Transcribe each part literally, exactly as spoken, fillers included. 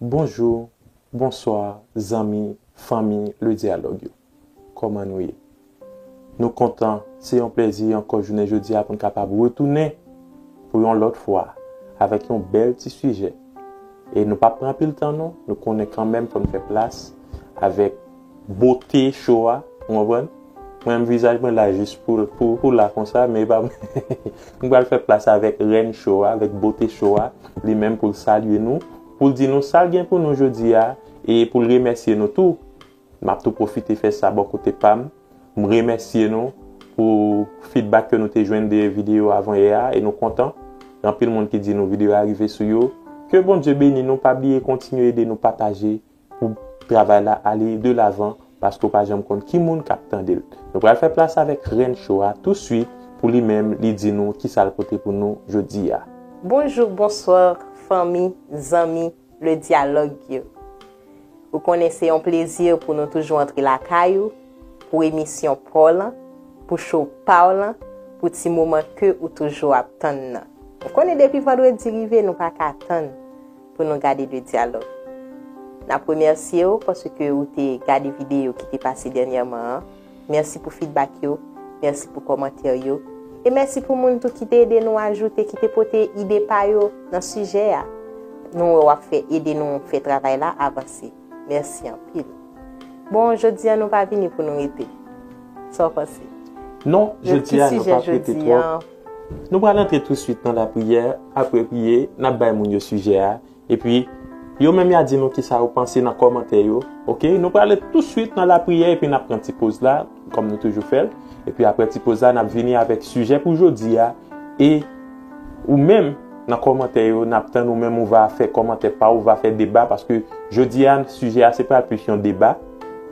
Bonjou, bonswa, zanmi, fanmi, Le Dyalòg yo. Kòman nou ye? Nou kontan, se yon plezi ankò jounen jodi a pou n kapab retounen pou yon lòt fwa avèk yon bèl ti sijè. E nou p ap pran anpil tan non, nou konnen kanmenm fò n fè plas avèk bote cho a, ou konprann? Mwen menm vizaj mwen la jis pou, pou, pou la konsa, men e pa, m pral fè plas avèk rèn cho a, avèk bote cho a, li menm pou l salye nou, pou l di nou sa l gen pou nou jodi a, e pou l remèsye nou tou. M ap tou pwofite fè sa bò kote pa m. M remèsye nou pou feedback ke nou te jwenn de videyo avan yè a, e nou kontan. Gen anpil moun ki di nou videyo a rive sou yo. Ke Bondye beni nou, pa bliye kontinye ede nou pataje pou travay la ale de lavan, paske w pa janm konn ki moun k ap tande l. Nou pral fè plas avèk rèn cho a touswit pou li menm li di nou kisa l pote pou nou jodi a. Bonjou, bonswa, fanmi, zanmi, Le Dyalòg yo. Ou konnen se yon plezi pou nou toujou antre lakay ou, pou emisyon pa w lan, pou cho pa w lan, pou ti moman ke ou toujou ap tann nan. Ou konnen depi vandredi rive, nou pa ka tann pou nou gade Le Dyalòg. N ap remèsye w paske ou te gade videyo ki te pase dènyèman an. Mèsi pou feedback yo, mèsi pou kòmantè yo, e mèsi pou moun tou ki te ede nou ajoute, ki te pote ide pa yo nan sijè a. Nou wè w ap fè ede nou fè travay la avanse. Mèsi anpil. Bon, jodi a nou pa vini pou nou rete. Sa w panse? Non, jodi a nou p ap rete twòp. Nou pral antre touswit nan lapriyè, apre priye, n ap bay moun yo sijè a, epi yo menm y a di nou kisa yo panse nan kòmantè yo. Oke, nou prale touswit nan lapriyè epi n ap pran ti poz la, kòm nou toujou fè l. Epi apre ti poz la, n ap vini avèk sijè pou jodi a. E ou menm, nan kòmantè yo, n ap tann ou menm, ou va fè kòmantè pa w, ou va fè deba, paske jodi a, sijè a se pral plis yon deba.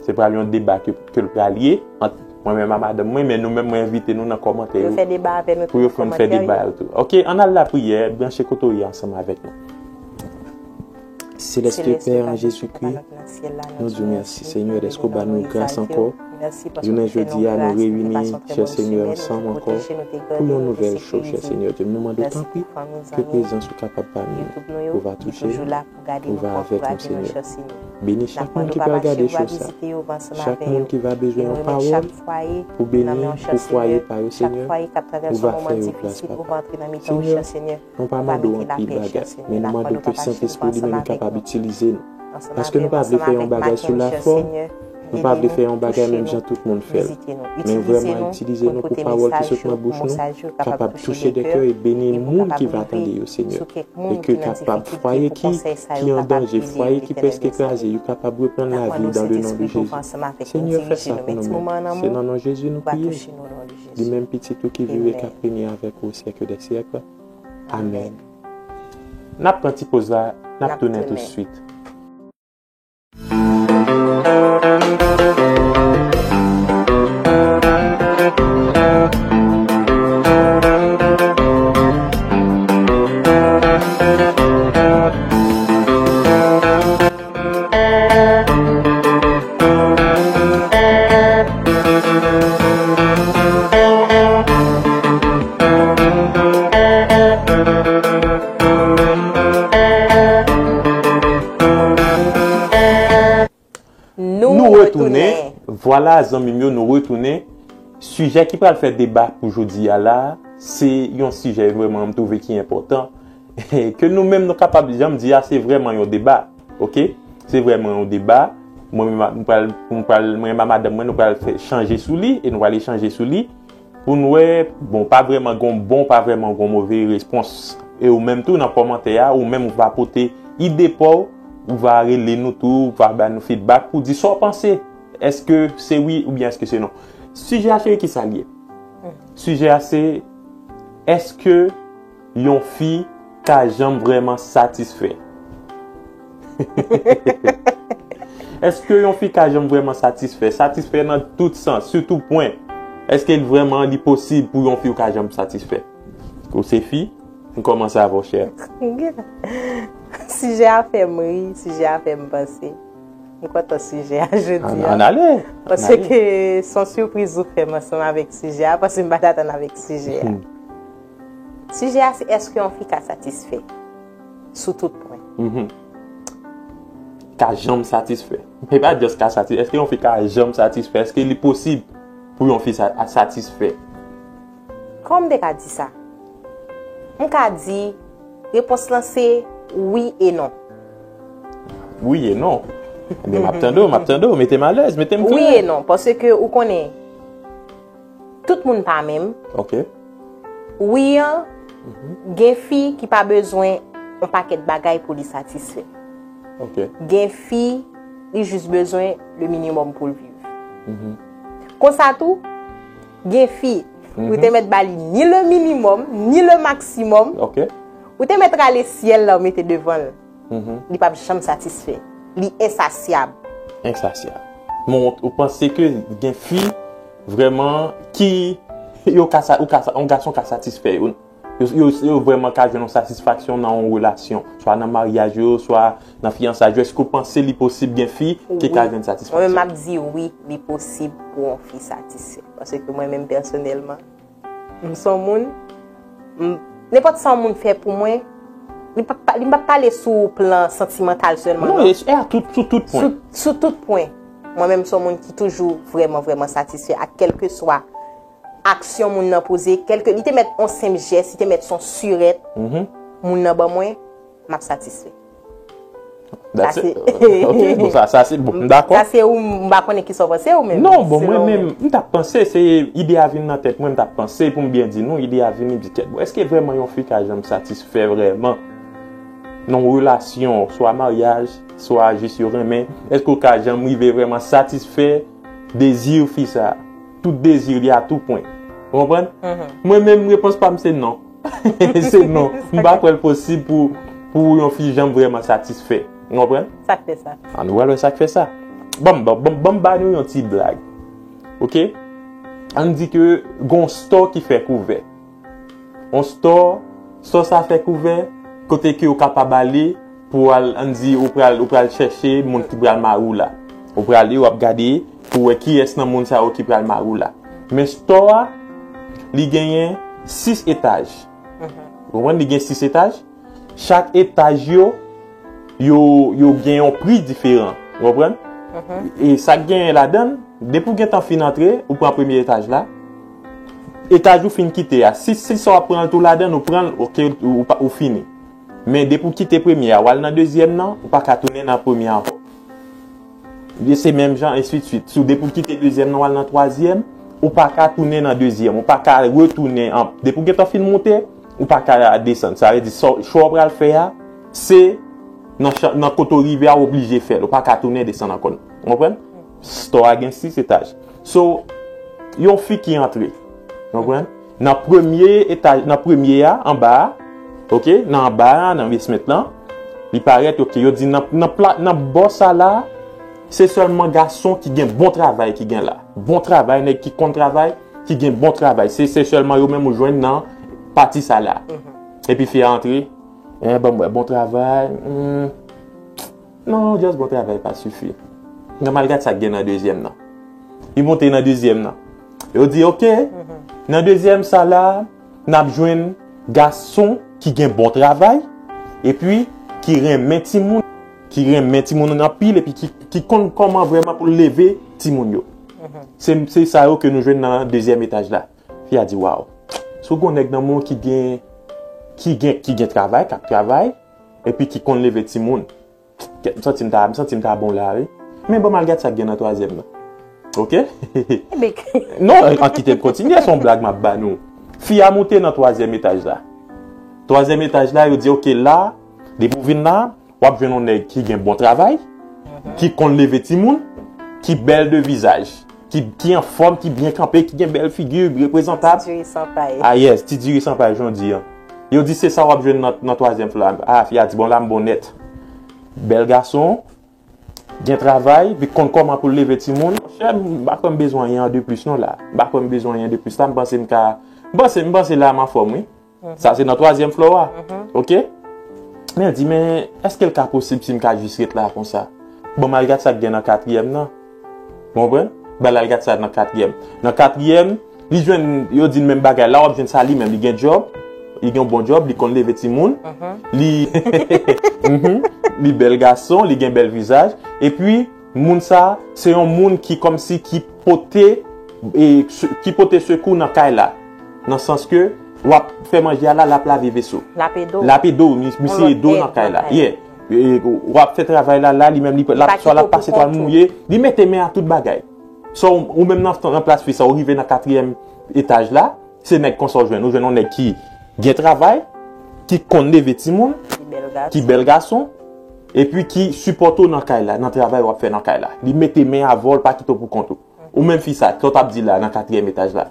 Se pral yon deba ke, ke l pral ye ant mwen menm a madanm mwen, men nou menm, mwen envite nou nan kòmantè yo pou yo fè n fè deba yo tou. Oke, ann al lapriyè, branche kote w ye ansanm avèk nou. Seleste Pè, an Jezikri, nou di w mèsi, Senyè, dèske w ba nou gras ankò. Jounen jodi a, nou reyini, chè Senyè, ansanm ankò pou yon nouvèl cho, chè Senyè Dye. Nou mande w, tanpri, ke prezans ou kapab pami nou. Ou va touche nou, ou va avèk nou, Senyè. Beni chak moun ki pral gade cho sa. Chak moun ki va bezwen yon pawòl pou beni, pou fwaye pa yo, Senyè, ou va fè yo plas, Papa. Senyè, nou pa mande w anpil bagay, men nou mande w ke Sentespri li menm li kapab itilize nou. Paske nou pa vle fè yon bagay sou lafò, nou pa vle fè yon bagay menm jan tout moun fè l. Men vrèman itilize nou pou pawòl ki sot nan bouch nou kapab touche de kè e beni moun ki va tande yo, Senyè. E ke kapab fwaye ki, ki an danje, fwaye ki prèske kraze, yo kapab reprann lavi dans le nom de Jésus. Senyè, fè sa pou nou menm. Se nan non Jezi nou priye. Li menm pitit ou ki viv e k ap règne avèk ou au siècle des siècles. Amèn. N ap pran ti poz la, n ap tounen touswit. Nou retounen. Vwala, zanmi m yo, nou retounen. Sijè ki pral fè deba pou jodi a la, se yon sijè vrèman m twouve ki enpòtan. Ke nou menm nou kapab, jan m di a, se vrèman yon deba. Oke? Se vrèman yon deba. Mwen menm, m pral, m pral, mwen menm a madanm mwen, nou pral fè chanje sou li e nou pral echanje sou li. Pou n wè, bon, pa vrèman gon bon, pa vrèman gon move respons. E ou menm tou nan kòmantè a, ou menm ou va pote ide pa w, ou va rele nou tou, ou va ba nou feedback pou di sa w panse. Èske se wi oubyen èske se non? Sijè a, cheri, ki sa l ye? Sijè a se, èske yon fi ka janm vrèman satisfè? Èske yon fi ka janm vrèman satisfè? Satisfè nan tout sans, sou tout pwen. Èske l vrèman li posib pou yon fi ou ka janm satisfè? Ou se fi, m kòmanse avè w, chè. Sijè a fè m ri, sijè a fè m panse. M kontan sijè a jodi a. Ann ale. Paske se yon sipriz ou fè m ansanm avèk sijè a, paske m pa t atann avèk sijè a. Sijè a se èske yon fi ka satisfè sou tout pwen. Mhm. ka janm satisfè? E pa just ka satisfè. Èske yon fi ka janm satisfè? Èske li posib pou yon fi sa, satisfè? Kòman m te ka di sa? M ka di, repons lan se wi e non. Wi e non. Men m ap tande w, m ap tande w, mete m alèz, mete m klè. Wi e non, paske ou konnen, tout moun pa menm. Ok. Wi an, gen fi ki pa bezwen yon pakèt bagay pou li satisfè. Ok. Gen fi, li jis bezwen le minimòm pou l viv. Konsa tou, gen fi, ou te mèt ba li ni le minimòm, ni le maksimòm. Ok. Ou te mèt rale syèl la, ou mete devan l. Li p ap janm satisfè. Li ensasyab. Ensasyab. Men ou, ou panse ke gen fi vrèman ki yo ka sa, ou ka sa, yon gason ka satisfè yo? Yo, yo, yo vrèman ka jwenn yon satisfaksyon nan yon relasyon, swa nan maryaj yo, swa nan fiyansay yo. Èske ou panse li posib gen fi ki ka jwenn satisfaksyon? Mwen menm m ap di wi, li posib pou yon fi satisfè. Paske mwen menm pèsonèlman, m se yon moun, m, nenpòt sa yon moun fè pou mwen, li p ap, li p ap pale sou plan santimantal sèlman. Non, non. E a tout, sou tout pwen. Sou, sou tout pwen. Mwen menm se yon moun ki toujou vrèman, vrèman satisfè ak kèlkeswa aksyon moun nan poze, kèlke, li te mèt on senp jès, li te mèt son sirèt, moun nan ban mwen, m ap satisfè. That's it. Ok, bon, sa, sa se bon, m dakò. Sa se ou, m pa konnen kisa w panse ou menm. Non, bon, mwen menm, m t ap panse, se ide a vin nan tèt mwen, m t ap panse, pou m byen di nou, ide a vin, m di tèt, bon, èske vrèman yon fi ka janm satisfè vrèman nan yon relasyon, swa maryaj, swa jis yo renmen, èske w ka janm rive vrèman satisfè dezi fi sa, tout dezi li a tou pwen? Ou konprann? Mwen menm, repons pa m se non. Se non. M pa kwè l posib pou, pou yon fi janm vrèman satisfè. Ou konprann? Sa k fè sa? Ann, ou pral wè sa k fè sa. Ban m, ban m, ban m ba nou yon ti blag. Ok? Ann di ke gon store ki fè kouvè. On store, store sa fè kouvè, kote ke ou kapab ale pou al, ann di, ou pral, ou pral chèche moun ki pral mari w la. Ou prale, w ap gade pou wè kiyès nan moun sa yo ki pral mari w la. Men store a, li genyen sis etaj. Ou konprann? Li gen sis etaj. Chak etaj yo, yo, yo gen yon pri diferan. Ou konprann? E sa k genyen ladan l, depi w gentan fin antre, ou pran premye etaj la. Etaj ou fin kite a, si, si sa w ap pran l tou ladan l, ou pran l, ok, ou, ou pa, ou fini. Men depi w kite premye a, w al nan dezyèm nan, ou pa ka tounen nan premye a ankò. E se menm jan, ensidswit. Si w depi w kite dezyèm nan, w al nan twazyèm, ou pa ka tounen nan dezyèm. Ou pa ka retounen an, depi w gentan fin monte, ou pa ka desann. Sa vle di, sa w, chwa w pral fè a, se nan, nan kote w rive a, w oblije fè l. Ou pa ka tounen desann ankò. Ou konprann? Store a gen sis etaj. So, yon fi ki antre, ou konprann? Nan premye etaj, nan premye a, anba a, ok, nan anba a, nan basement lan, li parèt, ok, yo di nan, nan, pla, nan bò sa la, se sèlman gason ki gen bon travay ki gen la. Bon travay, nèg ki konn travay, ki gen bon travay. Se, se sèlman yo menm ou jwenn nan pati sa la. Epi fi a antre, eh, ban m wè, bon travay, hmm. Non, just bon travay pa sifi. Nan m al gad sa k gen nan dezyèm nan. Li monte nan dezyèm nan. Yo di, ok, nan dezyèm sa la, n ap jwenn gason ki gen bon travay, epi ki renmen timoun, ki renmen timoun anpil, epi ki, ki konn kòman vrèman pou l leve timoun yo. Se, se sa yo ke nou jwenn nan dezyèm etaj la. Fi a di, waw, si w gen yon nèg nan men w ki gen, ki gen, ki gen travay, k ap travay, epi ki konn leve timoun. Kèt, m santi m ta, m santi m ta bon la, wi. Men ban m al gad sa k gen nan twazyèm nan. Ok? Non, an kite m kontinye, se yon blag m ap ba nou. Fi a moute nan twazyèm etaj la. Twazyèm etaj la, yo di, ok, la, depi w vin la, w ap jwenn yon nèg ki gen bon travay, ki konn leve timoun, ki bèl de vizaj, ki, ki anfòm, ki byen kanpe, ki gen bèl figi, reprezantab. Ti diri san pay. Ah yes, ti diri san pay, jan w di an. Yo di se sa w ap jwenn nan, nan twazyèm flo a. Ah, fi a di, bon, la m bon nèt. Bèl gason, gen travay, li konn kòman pou l leve timoun. Monchè, m pa kwè m bezwen anyen de plis non la. M pa kwè m bezwen anyen de plis la, m panse m ka, m panse, m panse la m anfòm, wi. Sa se nan twazyèm flo a. Ok? Men l di, men èske l ka posib si m ka jis ret la konsa? Bon, m al gad sa k gen nan katriyèm nan. Ou konprann? Ban l al gad sa nan katriyèm. Nan katriyèm, li jwenn, yo di l menm bagay la, w ap jwenn sa li menm. Li gen djòb, li gen yon bon djòb, li konn leve timoun. Li, mhm. li bèl gason, li gen bèl vizaj, epi moun sa, se yon moun ki kòmsi ki pote, e, se- ki pote sekou nan kay la. Nan sans ke w ap fè manje a la, l ap lave veso. L ap ede w. L ap ede w, mi- misye ede w nan kay la. Yeah. E, w ap fè travay la, la, li menm, li, l ap, swa l ap pase twal mouye, li mete men a tout bagay. So, ou menm nan, nan plas fi sa, ou rive nan katriyèm etaj la, se nèg konsa ou jwenn. Ou jwenn yon nèg ki gen travay, ki konn leve timoun, ki bèl gason, epi ki sipòte w nan kay la, nan travay w ap fè nan kay la. Li mete men avè w, l pa kite w pou kont ou. Ou menm fi sa, sa w t ap di la nan katriyèm etaj la?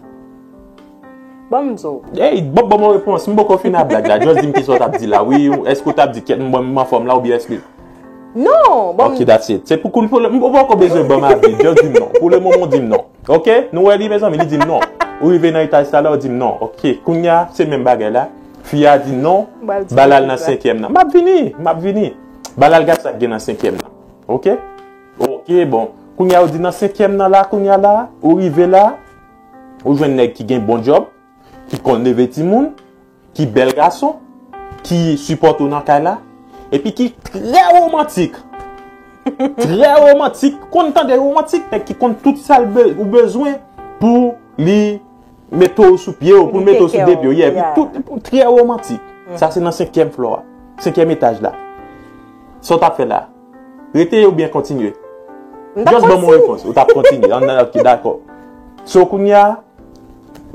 Ban m di w. Ey, ban ban m yon repons. M poko fin a blag la. Just di m kisa w t ap di la. Wi, èske w t ap di kèt m, m anfòm la oubyen èske... Non, ban m... Ok, that's it. Se pou koul pou le, m poko bezwen ban m avi. Just di m non. Pou le moman, w di m non. Ok? Nou wè li, mezanmi, li di m non. Ou rive nan etaj sa la, w di m non. Ok, kounye a, se menm bagay la. Fi a di non, bal al nan senkyèm nan. M ap vini, m ap vini. Bal al gad sa k gen nan senkyèm nan. Ok? Ok, bon. Kounye a, ou di nan senkyèm nan la, kounye a la, ou rive la, ou jwenn nèg ki gen bon djòb, ki konn leve timoun, ki bèl gason, ki sipòte w nan kay la, epi ki trè womantik. Trè womantik, konn tande womantik, nèg ki konn tout sa l be- ou bezwen pou li mete w sou pye w, pou l mete w sou de pye w. Yeah, epi tout, trè womantik. Sa se nan senkyèm flò a, senkyèm etaj la. Sa w t ap fè la? Rete oubyen kontinye? Just ban m yon repons. Ou t ap kontinye. An, ok, dakò. So, kounye a,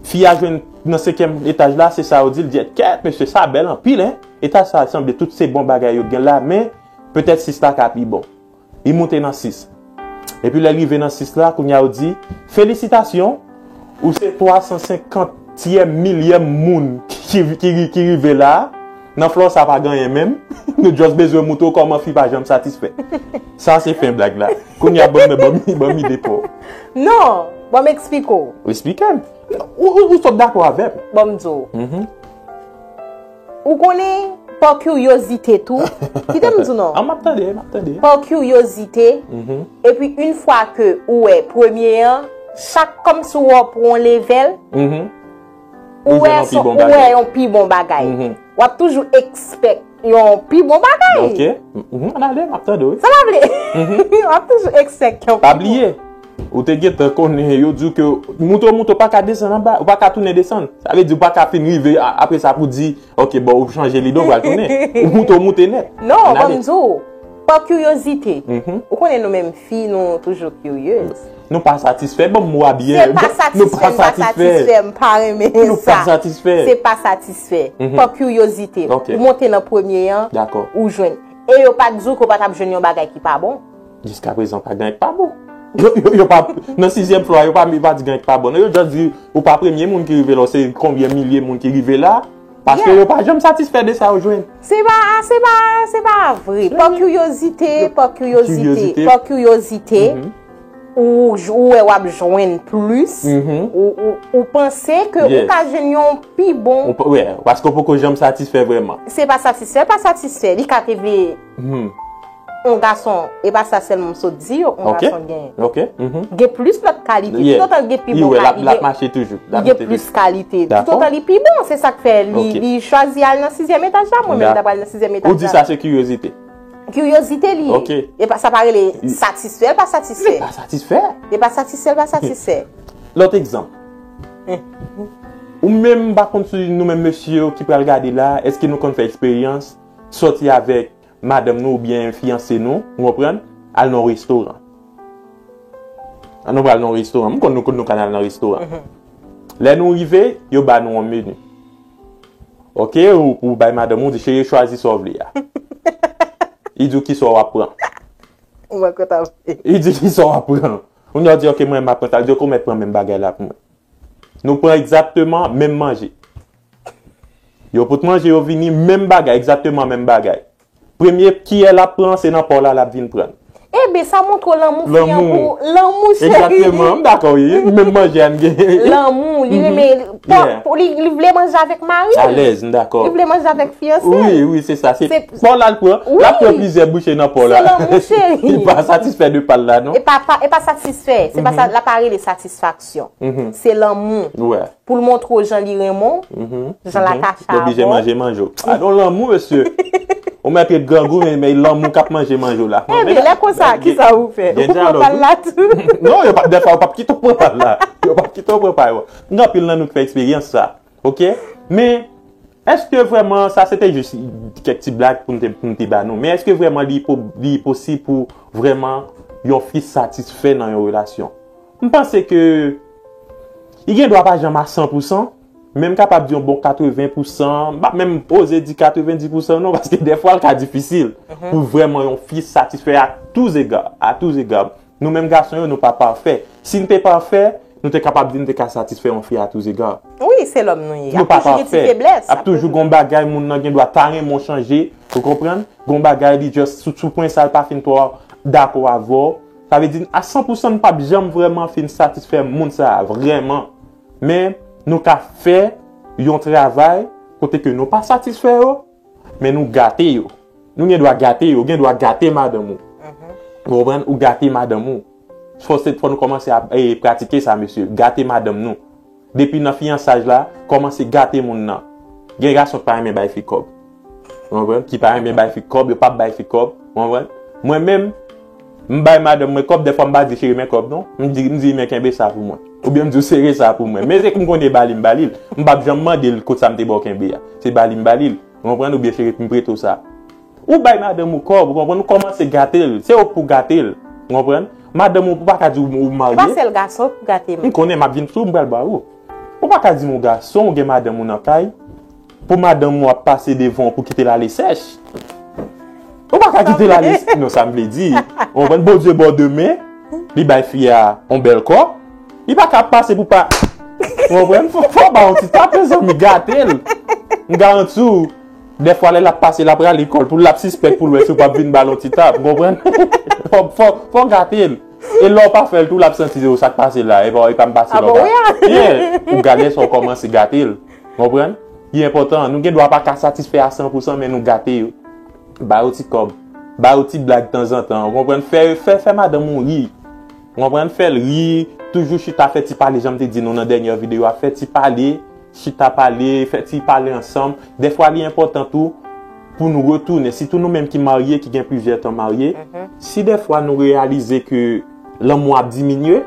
fi a jwenn nan senkyèm etaj la, se sa yo di l, di, kèt, mesye, sa bèl anpil, en. Etaj sa sanble tout se bon bagay yo gen la, men petèt sis la ka pi bon. Li moute nan sis. Epi lè l rive nan sis la, kounye a yo di, felisitasyon, ou se twa san senkantyèm milyèm moun ki, ki, ki rive la. Nan flò sa pa gen anyen menm. Nou just bezwen moutre w kòman fi pa janm satisfè. Sa se fen blag la. Kounye a ban m, ban m, ban m ide pa w. Non, ban m eksplike w. Eksplike m. Ou, ou, ou sot dakò avè m. Ban m di w. Mhm. Ou konnen, pa kiryozite tou. Kite m di w non. Ah, m ap tande, m ap tande. Pa kiryozite. Mhm. Epi, yon fwa ke ou wè premye an, chak kòmsi w ap pran yon level, mhm, ou wè yon pi bon bagay. Ou wè yon pi bon bagay. Mhm. W ap toujou expect yon pi bon bagay. Ok. Mhm, ann ale, m ap tande, wi. Sa pa vle. Mhm. W ap toujou expect yon pi bon. Pa bliye, ou te gentan konnen yo di w ke moute w moute, ou pa ka desann anba, ou pa ka tounen desann. Sa vle di ou pa ka fin rive a- apre sa pou di, ok, bon, ou chanje lide, ou pral tounen. Ou moute, ou moute nèt. Non, ban m di w, pa kiryozite. Mhm. Ou konnen nou menm fi, nou toujou kiryez. Nou pa satisfè, ban m mo a byen. Se pa satisfè, nou pa satisfè, m pa renmen sa. Nou pa satisfè. Se pa satisfè. Mhm. Pa kiryozite. Ok. Ou monte nan premye an, dakò, ou jwenn. E yo pa t di w ke w pa t ap jwenn yon bagay ki pa bon. Jiskaprezan, pa gen anyen k pa bon. Yo, yo, yo pa, nan sizyèm flò a, yo pa, yo pa di gen anyen k pa bon. Non, yo just di, ou pa premye moun ki rive la, se konbyen milye moun ki rive la. Paske yo pa janm satisfè de sa yo jwenn. Se pa, se pa, se pa vre. Pa kiryozite, pa kiryozite, pa kiryozite. Mhm. Ou, ou wè w ap jwenn plis, mhm, ou, ou, ou panse ke ou ka jwenn yon pi bon. Ou pa- wè, paske w poko janm satisfè vrèman. Se pa satisfè, pa satisfè. Li ka te vle yon gason, e pa sa sèlman m sot di yo, yon gason gen. Ok. Mhm. Gen plis lòt kalite. Yeah. Toutotan l gen pi bon kalite, li gen plis kalite. Dakò. Toutotan li pi bon, se sa k fè li, li chwazi al nan sizyèm etaj la, mwen menm m t ap al nan sizyèm etaj la. Ou di sa se kiryozite. Kiryozite li ye. Ok. E pa, sa pa rele satisfè, l pa satisfè. Li pa satisfè. Li pa satisfè, l pa satisfè. Lòt egzanp. Ou menm, m pa konn si nou menm mesye yo ki pral gade la, èske nou konn fè eksperyans, sòti avèk madanm nou oubyen fiyanse nou, ou konprann, al nan yon restoran. An nou pral nan yon restoran. M konn nou, konn nou konn al nan restoran. Mhm. Lè nou rive, yo ba nou yon meni. Ok, ou, ou bay madanm ou, di, cheri, chwazi sa w vle a. Li di w kisa w ap pran. Ou wè kote w ap. Li di kisa w ap pran. Kounye a w di, ok, mwen, m ap pran sa. Li di, ok, ou mèt pran menm bagay la pou mwen. Nou pran egzakteman menm manje. Yo pot manje, yo vini, menm bagay, egzakteman menm bagay. Premye kiyè l ap pran, se nan pa w la l ap vin pran. Eben, sa montre w lanmou fi an pou lanmou, cheri. Egzakteman, m dakò, wi. Menm manje a n gen. Lanmou, li renmen, li, li vle manje avèk mari l. Alèz, m dakò. Li vle manje avèk fiyanse l. Wi, wi, se sa. Se pa w la l pran. Wi. L ap pran plizyè bouche nan pa w la. Se lanmou, cheri. Li pa satisfè de pa l la, non. E pa, pa, e pa satisfè. Se pa sa, l ap pa rele satisfaksyon. Se lanmou. Wi. pou l montre w jan li renmen w, jan l atache avè w. Li oblije manje manje w. A non lanmou, mesye. Ou mèt ret grangou, men, men lanmou k ap manje manje w la. Ebyen, lè konsa, kisa ou fè? Ou pran pa l la tou? Non, yo p ap, dèfwa, yo p ap kite w pran pa l la. Yo p ap kite w pran pa yo. Gen anpil nan nou ki fè eksperyans sa. Oke? Men, èske vrèman, sa se te jis kèk ti blag pou n te, pou n te ba nou. Men èske vrèman li, po, li posib pou vrèman yon fi satisfè nan yon relasyon? M panse ke li gen dwa pa janm a san pou san, men m kapab di yon bon katreven pou san, m pa menm oze di katrevendi pou san non, paske dèfwa l ka difisil pou vrèman yon fi satisfè à tous égards, à tous égards. Nou menm gason yo, nou pa pafè. Si n te pafè, nou te kapab di n te ka satisfè yon fi à tous égards. Wi, se lòm nou ye. Nou pa pafè. Ap toujou gen ti feblès. Ap toujou gen yon bagay moun nan gen dwa ta renmen w chanje, ou konprann? Gen yon bagay li just sou, sou pwen sa l pa fin twò dakò avè w. Sa vle di a san pou san n p ap janm vrèman fin satisfè moun sa a vrèman. Men nou ka fè yon travay kote ke nou pa satisfè yo, men nou gate yo. Nou gen dwa gate yo, ou gen dwa gate madanm ou. Ou konprann? Ou gate madanm ou. Fò se, fò nou kòmanse ap, e, pratike sa, mesye. Gate madanm nou. Depi nan fiyansaj la, kòmanse gate moun nan. Gen gason ki pa renmen bay fi kòb. Ou konprann? Ki pa renmen bay fi kòb, yo p ap bay fi kòb. Ou konprann? Mwen menm, m bay madanm mwen kòb, dèfwa m pa di cheri men kòb non. M di, m di men kenbe sa pou mwen. Oubyen m di w sere sa pou mwen. Men se m konnen ba li m ba li l. M p ap janm mande l kot sa m te ba w kenbe a. Se ba li m ba li l. Ou konprann? Oubyen cheri m prete w sa. Ou bay madanm ou kòb, ou konprann? Ou kòmanse gate l. Se ou k pou gate l. Ou konprann? Madanm ou, ou pa ka di ou, ou marye. Se pa sèl gason k pou gate moun. M konnen, m ap vin sou ou, m pral ba ou. Ou pa ka di m yon gason ou gen madanm ou nan kay, pou madanm ou ap pase devan ou pou kite l ale sèch. Ou pa ka kite l ale sèch. Non, sa m vle di. Ou konprann? Bondye ba w de men, li bay fi a yon bèl kò. Li pa ka ap pase pou pa. Ou konprann? Fò, fò w ba yon ti tap, mezanmi, gate l. M garanti w, dèfwa lè l ap pase, l ap rale kò l pou l ap sispèk pou l wè si w p ap vin ba l yon ti tap. Ou konprann? Fò, fò, fò w gate l. E lè w pa fè l tou, l ap santi se w sa k pase la, e pa, e pa m pase la. Yeah. Ou gade sa w kòmanse gate l. Konprann? Li enpòtan. Nou gen dwa pa ka satisfè a san pou san, men nou gate yo. Ba yo ti kòb. Ba yo ti blag tanzantan. Ou konprann? Fè, fè, fè madanm ou ri. Ou konprann? Fè l ri. Toujou chita fè ti pale, jan m te di nou nan dènyè videyo a. Fè ti pale. Chita pale, fè ti pale ansanm. Dèfwa li enpòtan tou pou nou retounen, sitou nou menm ki marye, ki gen plizyè tan marye, si dèfwa nou reyalize ke lanmou ap diminye,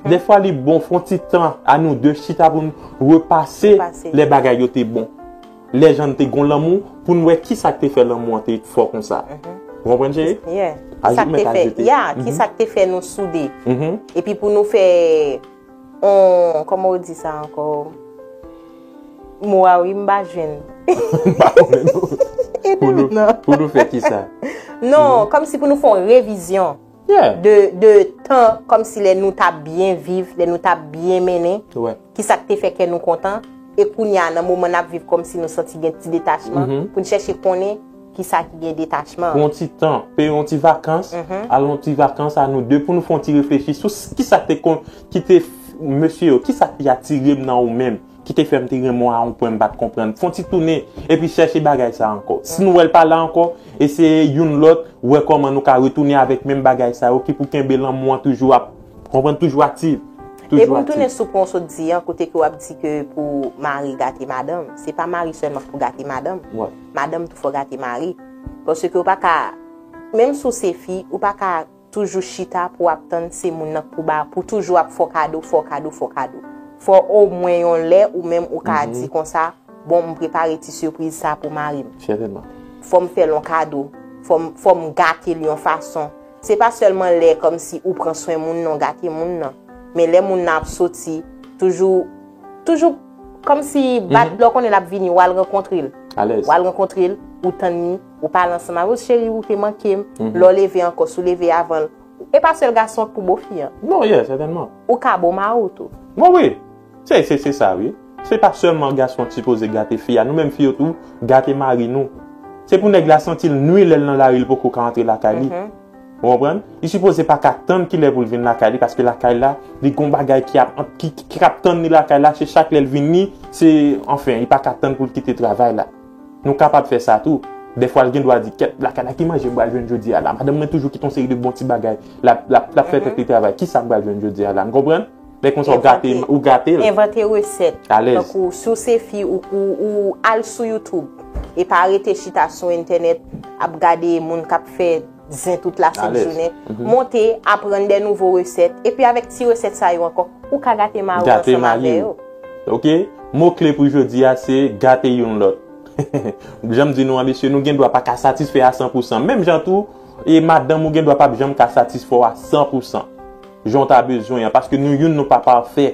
dèfwa li bon fè yon ti tan a nou de chita pou nou repase lè bagay yo te bon. Lè jan n te gon lanmou, pou n wè kisa k te fè lanmou an te fò konsa. Ou konprann, cheri? Yeah. Kisa k te fè, yeah, kisa k te fè nou soude. Epi pou nou fè on, kòman w di sa ankò? Mo a wi, m pa jwenn. M pa konnen non. Pou nou, pou nou fè kisa? Non, kòmsi pou nou fè yon revizyon de, de tan, kòmsi lè nou t ap byen viv, lè nou t ap byen mennen, kisa k te fè kè nou kontan, e kounye a, nan moman n ap viv, kòmsi nou santi gen ti detachman, pou n chèche konnen kisa ki gen detachman. Pou yon ti tan, peye yon ti vakans, al yon ti vakans a nou de, pou nou fè yon ti reflechi sou s- kisa k te kon, ki te, mesye yo, kisa ki atire m nan ou menm, ki te fè m te renmen w a yon pwen m pa t konprann. Fè yon ti tounen, epi chèche bagay sa ankò. Si nou wè l pa la ankò, eseye youn lòt, wè kòman nou ka retounen avèk menm bagay sa yo ki pou kenbe lanmou an toujou ap, konprann, toujou aktif. E pou m tounen sou pwen w sot di an, kote ke w ap di ke pou mari gate madanm, se pa mari sèlman k pou gate madanm. Madanm tou fò gate mari. Paske w pa ka, menm si w se fi, ou pa ka toujou chita pou w ap tann se moun nan k pou ba, pou toujou ap fè w kado, fè w kado, fè w kado. Fò omwen yon lè ou menm ou ka di konsa, bon, m prepare ti sipriz sa pou mari m. Sètènman. Fò m fè l yon kado. Fò m, fò m gate l yon fason. Se pa sèlman lè kòmsi ou pran swen moun nan, w gate moun nan. Men lè moun nan ap soti, toujou, toujou kòmsi bat lè w konnen l ap vini, w al rankontre l. Alèz. W al rankontre l, ou tann li, ou pale ansanm avè l, cheri, ou te manke m. Lè w leve ankò, si w leve avan l. E pa sèl gason k pou bo fi an. Non, yeah, sètènman. Ou ka bo mari w tou. Bon, wi. Se, se, se sa, wi. Se pa sèlman gason ki sipoze gate fi a. Nou menm fi yo tou, gate mari nou. Se pou nèg la santi l nwi lè l nan lari, li poko ka antre lakay li. Ou konprann? Li sipoze pa ka tann kilè pou l vin lakay li, paske lakay la, li gon bagay ki ap, ki, ki, k ap tann li lakay la, se chak lè l vini, se, anfen, li pa ka tann pou l kite travay la. Nou kapab fè sa tou. Dèfwa, l gen dwa di, kèt, lakay la, ki manje m pral jwenn jodi a la? Madanm mwen toujou kite yon seri de bon ti bagay. L ap, l ap, l ap fè tèt li travay. Kisa m pral jwenn jodi a la? N konprann? Lè konsa ou gate, ou gate l. Envante resèt. Alèz. Tankou si w se fi ou, ou, ou al sou YouTube e pa rete chita sou entènèt ap gade moun k ap fè zen tout lasent Alèz. Jounen. Monte, aprann de nouvo resèt. Epi avèk ti resèt sa yo ankò, ou ka gate mari w Gate ansanm mari avè w. yo. Ok? Mo kle pou jodi a se gate youn lòt. Jan m di nou an, mesye, nou gen dwa pa ka satisfè a san pou san. Menm jan tou, e madanm ou gen dwa p ap janm ka satisfè w a san pou san. Jan w ta bezwen an, paske nou youn nou pa pafè.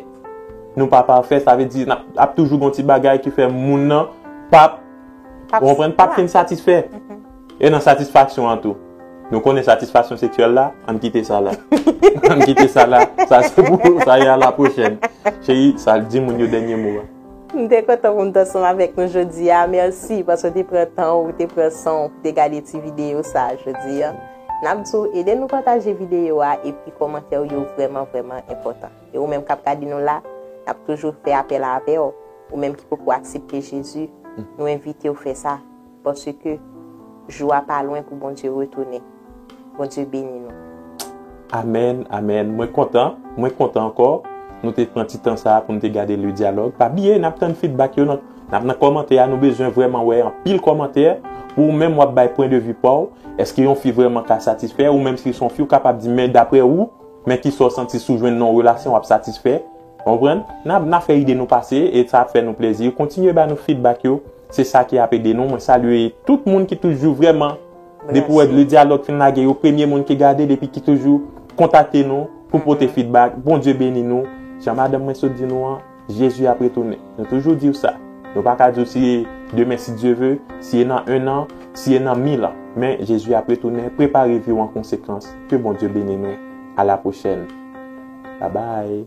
Nou pa pafè, sa vle di n ap, ap toujou gon ti bagay ki fè moun nan p ap, P ap ou konprann, p ap fin satisfè. E nan satisfaksyon an tou. Nou konnen satisfaksyon seksyèl la, ann kite sa la. Ann kite sa la. Sa se pou sa e a la pwochèn. Cheri, sa di moun yo dènye mo a. M te kontan pou m t ansanm avèk nou jodi a. Mèsi paske w te pran tan ou, te pran san w pou te gade ti videyo sa a jodi a. N ap di w ede nou pataje videyo a epi kòmantè w yo vrèman, vrèman enpòtan. E ou menm k ap gade nou la, n ap toujou fè apèl avè w. Ou menm ki poko aksepte Jezi, nou envite w fè sa. Paske jou a pa lwen pou Bondye retounen. Bondye beni nou. Amèn, amèn. Mwen kontan, mwen kontan ankò. Nou te pran ti tan sa a pou nou te gade le dyalòg. Pa bliye, n ap tann feedback yo nan, n ap nan kòmantè a. Nou bezwen vrèman wè anpil kòmantè pou ou menm w ap bay pwen de vi pa w. Èske yon fi vrèman ka satisfè? Ou menm si se yon fi, ou kapab di, men daprè ou, men kisa w santi si w jwenn nan yon relasyon w ap satisfè? Ou konprann? N ap, n ap fè ide nou pase e sa ap fè nou plezi. Kontinye ba nou feedback yo. Se sa ki ap ede nou. Mwen salye tout moun ki toujou vrèman, depi w wè le dyalòg fin lage, yo premye moun ki gade, depi ki toujou kontakte nou pou pote feedback. Bondye beni nou. Jan madanm mwen sot di nou an, Jezi ap retounen. Nou toujou di w sa. Nou pa ka di w si e demen, si Dye ve, si e nan en an, si e nan mil an. Men Jezi ap retounen. Prepare vi w an konsekans. Ke Bondye beni nou. A la pwochèn. Bye bye.